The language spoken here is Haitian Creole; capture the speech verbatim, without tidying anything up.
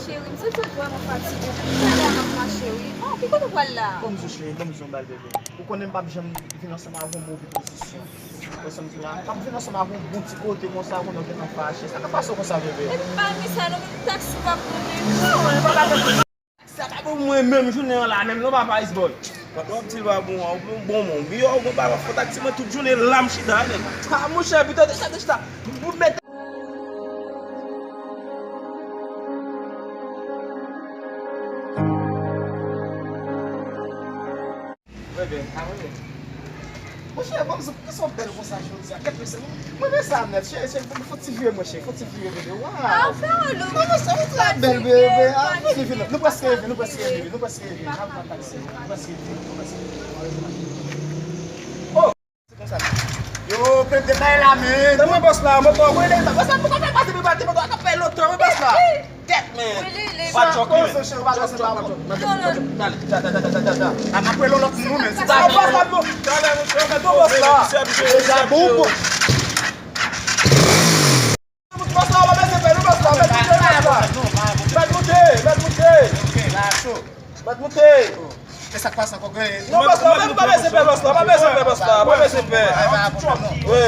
Cheri, m santi m vrèman fatige. Depi talè a m ap mache, wi. Oh, ki kote w pral la? Ban m di w, cheri, ban m di w yon bagay, bebe. Ou konnen m p ap janm vin ansanm avè w move pozisyon. Ou konprann sa m di w la? M p ap vin ansanm avè w yon bon ti kote konsa, konnen w gentan fache. Sa k ap pase w konsa, bebe? Epi pa gen sa non, menm taksi pa pou mwen. Non, e pa bagay. Sa pa pou mwen menm jounen an la, menm non, papa Ice Boy. Patwon ap di l pa bon, ou bon, bon, bon. Miyò ou gon bagay, fò taksi mwen tout jounen la, m chita, nèg. Ah, monchè, pito de chita, de chita. Pou mèt Bebe, a, bebe. Monchè, ban m di w, poukisa w bèl konsa jodi a? Gad mesye, mwen renmen sa nèt, cheri, cheri, fò ti vire mwen, cheri, fò ti vire, bebe, waw. Ah, fè yon look. Non, non, sa, ou trè bèl, bebe, ah, vini, vini, nou prèske rive, nou prèske rive, nou prèske rive, n ap pran taksi, nou prèske rive, nou prèske rive. Oh! Se konsa. Yo, plede bay la, men. Tanpri, bòs la, moto. Wi, lè sa, bòs la, poko fè pase pi pati, moto a ka fè lontan, wi, bòs la. Kèt, men. Wi, li, li. Pa tchòk, men. Konsa, cheri, pa tchòk, pa tchòk. Dale, da, da, da, da, da, da. A, n ap rele lòt moun, men. Se sa, bòs la, bon. Talè, monchè, fè tou, bòs la. Deja bon, bon. Bòs la, pa bese fè, wi, bòs la. Mèt moute, bòs la. Mèt moute, mèt moute. Mèt moute. E sa k pase ankò, gen? Non, bòs la, pa, pa bese fè, bòs la, pa bese fè, bòs la, pa bese fè. Wi.